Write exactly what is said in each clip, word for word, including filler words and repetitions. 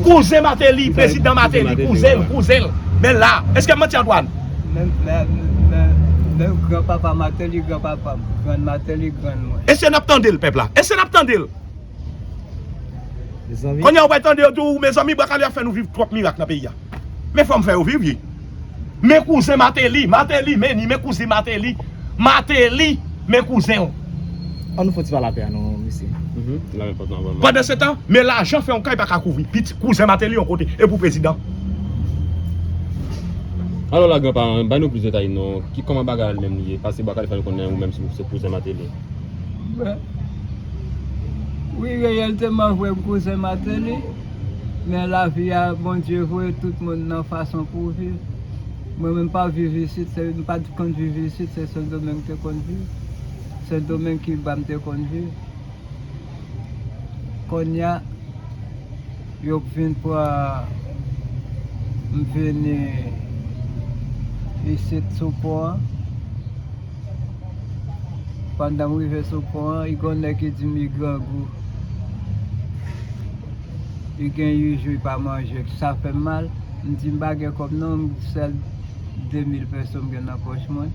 Kouzen Martelly, prezidan Martelly, kouzen l, kouzen l. Men la, èske m manti, Antoine? Men, men, men, men granpapa Martelly, granpapa m. Grann Martelly, grann mwen. Èske n ap tande l, pèp la? Èske n ap tande l? Mezanmi. Kounye a, ou pral tande yo di w, mezanmi, Bwa Kale ap fè nou viv twòp mirak nan peyi a. Men fò m fè yo viv, wi. Men kouzen Martelly, Martelly, men ni, men kouzen Martelly, Martelly, men kouzen w. An nou fè ti pale apè a non, mesye. Mhm. Pandan se tan, men lajan fè yon kay pa ka kouvri. Piti kouzen Martelly yon kote, e pou prezidan. Alò la, granpa, bay nou plis detay non. Ki kòman bagay la li menm li ye? Pase Bwa Kale fè nou konnen ou menm se kouzen Martelly. Wi, reyèlteman vre, m kouzen Martelly, men lavi a, Bondye voye tout moun nan fason pou viv. Mwen menm pa viv isit, se, m pa t konn viv isit, se Sendomeng m te konn viv. Sendomeng, Kiba m te konn viv. Kounye a, yo vin pran m vini isit sou pon an. Pandan m rive sou pon an, i gon nèg ki di m li grangou. Li gen uit jou li pa manje, sa fè m mal. M di m pa gen kòb non, m sèl de mil peso m gen nan pòch mwen.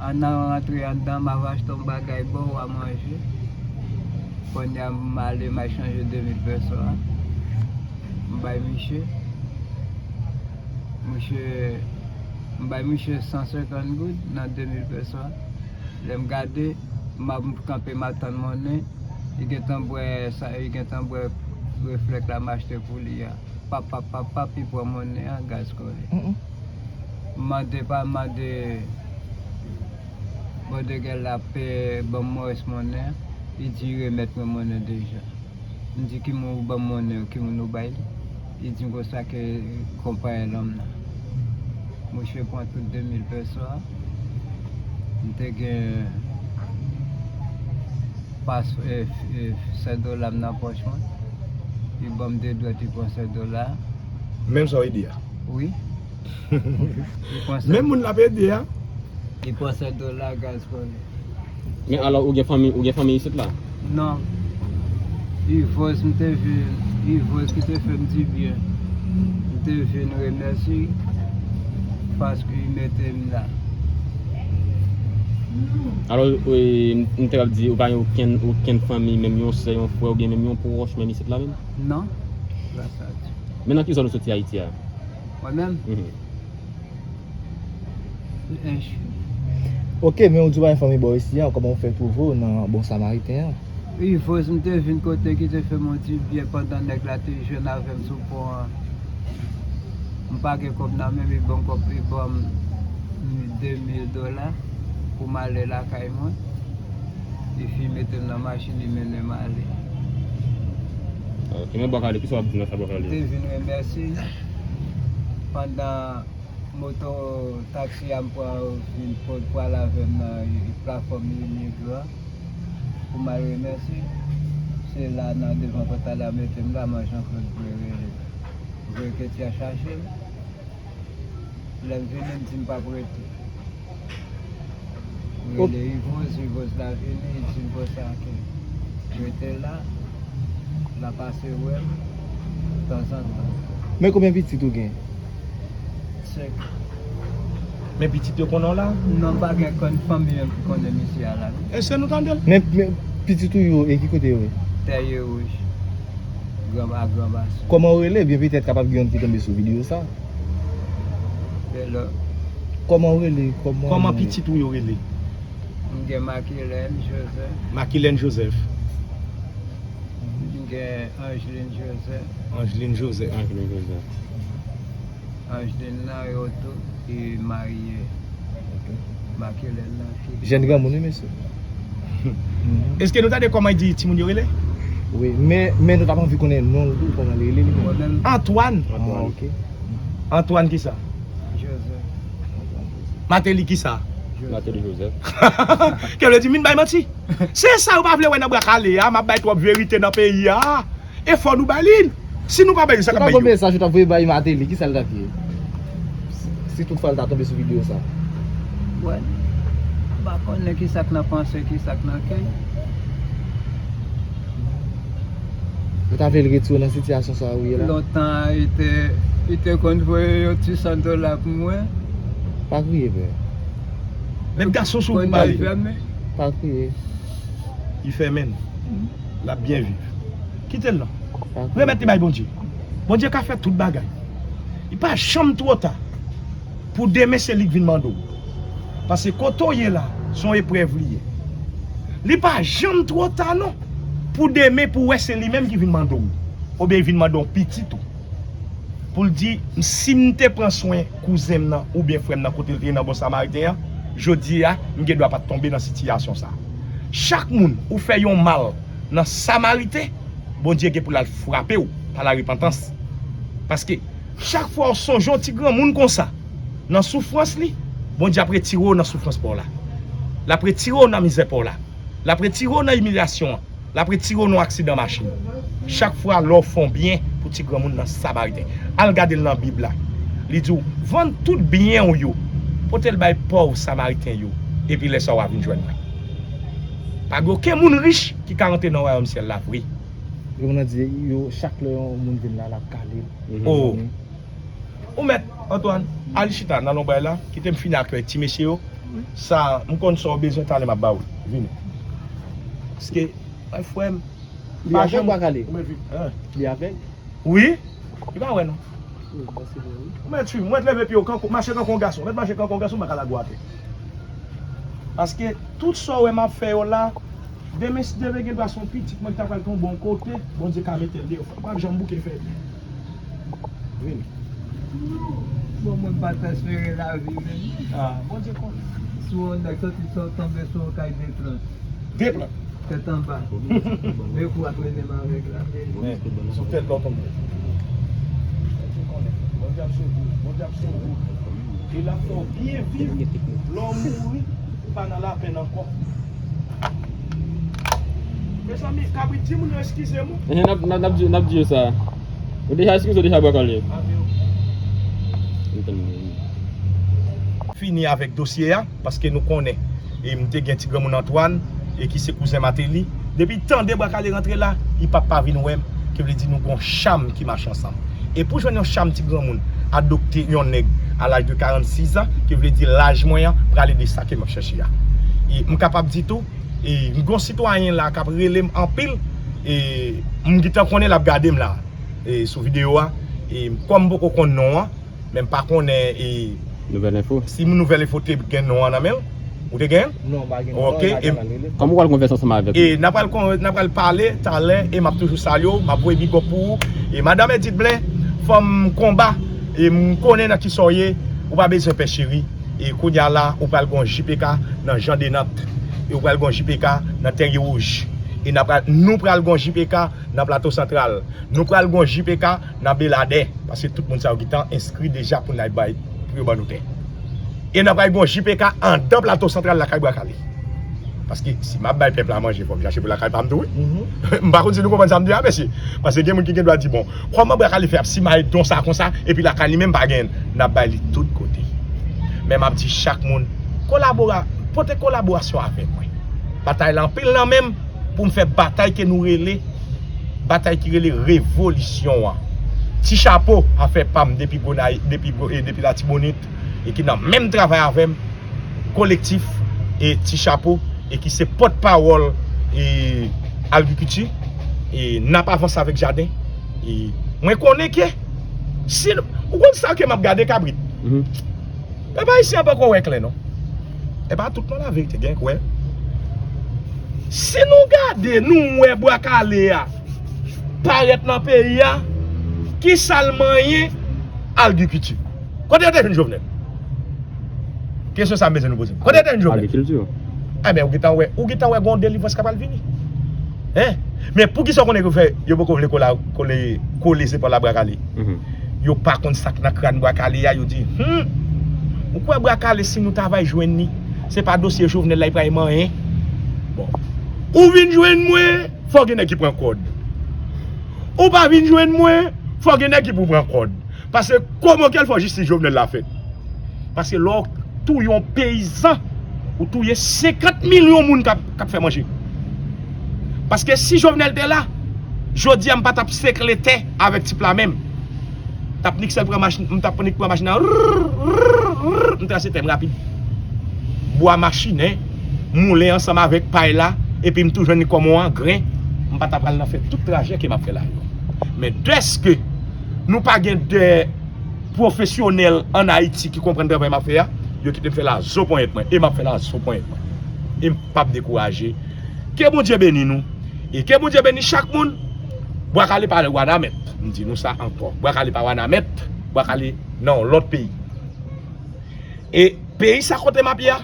Ann rantre anndan, m ap achte yon bagay ba w a manje. Kounye a, m ale, m al chanje de mil peso a. M bay misye. Misye, m bay misye san senkant goud nan de mil peso a. Lè m gade, m ap kanpe, m ap tann monnen. Li gentan bwè sa, li gentan bwè reflèk la m achte pou li a. Pap, pap, pap, pap, li pran monnen an, gaz kole. Mm, mm. M mande pa, m mande bòdegè la pe ban m mòrès monnen an. Li di li remèt mwen monnen deja. M di, "Ki moun ou ban m monnen, ki moun ou bay li?" Li di m konsa ke konpayi lòm nan. Misye pran tout de mil peso a. M te gen pas, e, e, sèt dola m nan pòch mwen. Li ban m de dwèt, li pran sèt dola. Menm sa w di a? Wi. Li pran sèt. Menm moun l ap ede a? Li pran sèt dola, gaz kole. Men alò, ou gen fanmi, ou gen fanmi isit la? Non. Ivoz m te vin, Ivoz ki te fè m dibyen. M te vin remèsye paske li mete m la. Alò, e, m, m te ap di, ou pa gen okenn, okenn fanmi, menm yon sè, yon frè, oubyen menm yon pwòch, menm isit la menm? Non. Pa sa di. Men nan ki zòn ou soti Ayiti a? Mwen menm? Mhm. Ench. Ok, men ou di w pa gen fanmi bò isi a, kòman ou fè twouve w nan Bon Samariten an? Wi, Voz, m te vin kote ki te fè m yon ti byen pandan nèg la te jwenn avè m sou pon an. M pa gen kòb nan men m, li ban m kòb, li ban m de mil dola pou m ale lakay mwen. Epi mete m nan machin, li mennen m ale. Ok, men Bwa Kale, kisa w ap di nan sa Bwa Kale? M te vin remèsye l pandan moto taksi a m pran vin pran pral avè m nan plafòm Imigran pou m al remèsye. Se la nan devan pòt la, la mete m la, man Jean Claude vre rele. Vre ke ti a chache m. Lè m vini, m di m p ap rete. M rele Ivoz, Ivoz la vini, li di m konsa ke rete la, l a pase wè m tanzantan. Men konbyen pitit ou gen? Senk. Men pitit yo konnen w la? Non, m pa gen konn fanmi menm ki konnen misye a la. Èske nou tande l? Men, men pitit ou yo, e ki kote yo ye? Tèye Wouj. Granba, Granba Sid. Kòman w rele? Byen petèt kapab gen youn ki tonbe sou videyo sa. Hello. Kòman w rele? Kòman pitit ou yo rele? M gen Makilèn Jozèf. Makilèn Jozèf. M gen Angeline Jozèf. Angeline Jozèf. Angeline Jozèf. Angeline nan yo tou, li marye. Ok. Makilèn nan fi. Jèn granmoun, wi, mesye. Èske nou tande kòman l di timoun yo rele? Wi, men, men nou t ap anvi konnen non l tou, kòman l rele li menm. Mwen menm. Antoine. Ah, ok. Antoine kisa? Joseph. Martelly kisa? Joseph. Martelly Joseph. Ke vle di, min bay manti. Se sa yo pa vle wè nan Bwa Kale a, m ap bay twòp verite nan peyi a. E fò nou bay li. Si nou pa bay li, sa k ap bay yo? Mesaj ou t ap voye bay Martelly, kisa l t ap ye? Si, si tout fwa l ta tonbe sou videyo sa. Wè, m pa konnen kisa k nan panse, kisa k nan kè. Ou ta vle l retire w nan sitiyasyon sa a ou ye la? Lontan, li te, li te konn voye yon ti san dola pou mwen. Pa kriye, pè. Mèt gason sou pou pale. Pa kriye. Li fèmen l. L ap byen viv. Kite l non. Pa kriye. Remèt li bay Bondye. Bondye ka fè tout bagay. Li pa janm twò ta. Pou demen se li k vin mande w. Paske kote w ye la, se yon eprèv li ye. Li pa janm twò ta non. Pou demen pou w wè se li menm ki vin mande w. Oubyen li vin mande yon pitit ou. Pou l di, si m te pran swen kouzen m nan oubyen frè m nan kote l te ye nan Bon Samariten an, jodi a, m gen dwa pa t tonbe nan sitiyasyon sa a. Chak moun ou fè yon mal nan Samariten, Bondye gen pou l al frape w pa larepantans. Paske chak fwa w sonje yon ti granmoun konsa nan soufrans li, Bondye ap retire w nan soufrans pa w la. L ap retire w nan mizè pa w la. L ap retire w nan imilyasyon an. L ap retire w nan yon aksidan machin. Chak fwa lè w fè yon byen pou ti granmoun nan Samariten, al gade l nan Bib la. Li di w, vann tout byen w yo, pote l bay pòv Samariten yo, epi lè sa w a vin jwenn mwen. Pa gen okenn moun rich ki ka rantre nan wayòm syèl la vre. Yo moun nan di yo, chak lè yon moun vin la, l ap kale l. Oh. Ou mèt, Antoine, al chita nan lonbray la, kite m fini ak ti mesye yo. Sa, m konn sa w bezwen, talè m ap ba w. Vini. Paske, ay, frè m, li avèg bwa kale? Ou mèt vini. Li avèg? Wi. Li pa wè non. Ou mèt suiv, ou mèt leve pye w, kankou, mache kankou yon gason. Ou mèt mache kankou yon gason, m pa ka lage w atè. Paske tout sa w wè m ap fè yo la, demen si Dye vle gen dwa se yon pitit mwen ki ta pral tonbe yon kote, Bondye ka mete l deyò. M p ap janm bouke fè byen. Vini. Bon, mwen pa t espere lavi menm. Ah, Bondye konnen. Si yon nèg soti sou tonbe sou yon kay de plant. De plant. Tèt anba. Men kou ap mennen m avèk la. Men, sou tèt la w tonbe. Bondye konnen. Bondye ap sove w. Bondye ap sove w. E l ap fè w byen viv. Lè w mouri, ou pa nan lapenn ankò. Mezanmi, kabrit di moun yo eskize m wi. Ehe, n ap, n ap, n ap di, n ap di yo sa. Ou deja eskize w deja, bwa kale. Fini avèk dosye a, paske nou konnen, e m te gen ti granmoun Antoine, e ki se kouzen Martelly. Depi tande bwa kale rantre la, li p ap pa vin wè m, ki vle di nou gon cham ki mache ansanm. E pou jwenn yon cham ti granmoun, adopte yon nèg a laj de karannsis an, ki vle di laj mwen an, prale de sa ke m ap chèche a. E m kapab di tou, e m gon sitwayen la k ap rele m anpil, e m gentan konnen l ap gade m la, e sou videyo a, e kòm m poko konn non an, men m pa konnen, e Nouvèl Enfo. Si Nouvèl Enfo te gen non an nan men l, ou te gen? Non, m pa gen non an, ok, m pa e gen ann rele. Kòman w pral konvèse ansanm avèk li? E n a pral kon-, n a pral pale talè, e m ap toujou salye w, m ap voye big up pou ou. E madanm Edith Blain, fanm konba, e m konnen nan kisa w ye, ou pa bezwen pè cheri. E kounye a la, ou pral gon J P K nan Jan Denant. E ou pral gon J P K nan Tèrye Wouj. E n a pral, nou pral gon J P K nan Plato Santral. Nou pral gon J P K nan Beladè, paske tout moun sa yo gentan enskri deja pou n al bay, pou yo ban nou tè. E n ap bay gon J P K anndan Plato Santral lakay Bwa Kale. Paske si m ap bay pèp la manje, fò m chache pou lakay pa m tou, wi. M pa konn si nou konprann sa m di a, mesye. Paske gen moun ki gen dwa di, bon, kòman Bwa Kale fè ap simaye don sa konsa, epi lakay li menm pa genyen? N ap bay li tout kote. Men m ap di chak moun, kolabora-, pote kolaborasyon avèk mwen. Batay la anpil nan men m pou m fè batay ke nou rele, batay ki rele revolisyon an. Ti chapo afè pa m depi Gonayiv, depi Go-, e depi Latibonit, e ki nan menm travay avè m, kolektif, e Ti Chapo, e ki se pòtpawòl, e agrikilti, e n ap avanse avèk jaden. E mwen konnen ke si n-, ou konn sa ke m ap gade, kabrit. Pèp ayisyen an poko wè klè non. E pa tout non laverite gen k wè. Si nou gade, nou wè Bwa Kale a parèt nan peyi a, kisa l manyen? Agrikilti. Kote yo te jwenn Jovenel? Kesyon sa m bezwen nou poze. Kote yo te jwenn Jovenel? Agrikilti. Enben, ou gentan wè, ou gentan wè gon delivrans k ap al vini. Hein? Men poukisa w konnen yo fè, yo poko vle kola-, kole, kole zepòl a Bwa Kale? Yo pa konn sa k nan kràn Bwa Kale a, yo di, hmm, ou kwè Bwa Kale, si nou ta va jwenn li, se pa dosye Jovenel la, li pral manyen? Bon. Ou vin jwenn mwen, fò gen nèg ki pran kòd. Ou pa vin jwenn mwen, fò gen nèg ki pou pran kòd. Paske kòman kè l fò jistis Jovenel la fèt? Paske lè w touye yon peyizan, ou touye senkant milyon moun k ap, k ap fè manje. Paske si Jovenel te la, Jodi a, m pa t ap sekle tè avèk ti pla men m. T ap nik sèl pran machin, m t ap nik pran machin nan. Rrrr, rrrr, m trase tè m rapid. Bwa machinen, moulen ansanm avèk pay la, epi m tou jwenn kòmon an, gren, m pa t ap pral nan fè tout trajè ke m ap fè la yo. Men dèske nou pa gen de pwofesyonèl ann Ayiti ki konprann travay m ap fè a, yo kite m fè lazo ponyèt mwen, e m ap fè lazo ponyèt mwen. E m p ap dekouraje. Ke Bondye beni nou, e ke Bondye beni chak moun. Bwa kale pa wanament, m di nou sa ankò. Bwa kale pa wanament, bwa kale nan yon lòt peyi. E peyi sa kote m ap ye a,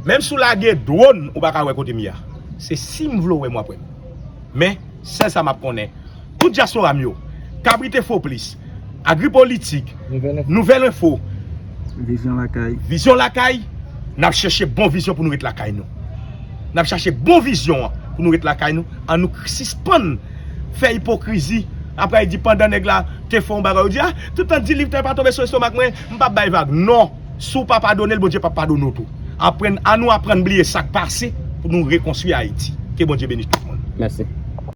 menm si w lage dwòn, ou pa ka wè kote m ye a. Se si m vle w wè m w ap wè m. Men, sèl sa m ap konnen, tout dyaspora m yo, Kabrit Enfo Plis, Agri Politik, Nouvèl Enfo, Vizyon Lakay, Vizyon Lakay, n ap chèche bon vizyon pou nou ret lakay nou. N ap chache bon vizyon an pou nou ret lakay nou. An nou sispann fè ipokrizi. Apre, li di pandan nèg la te fè yon bagay, ou di, ah, tout tan di liv tè pa tonbe sou estomak mwen, m p ap bay vag. Non, si w pa padone l, Bondye p ap padone w tou. Aprann, an nou aprann bliye sa k pase pou nou rekonstwi Ayiti. Ke Bondye beni tout moun. Mèsi.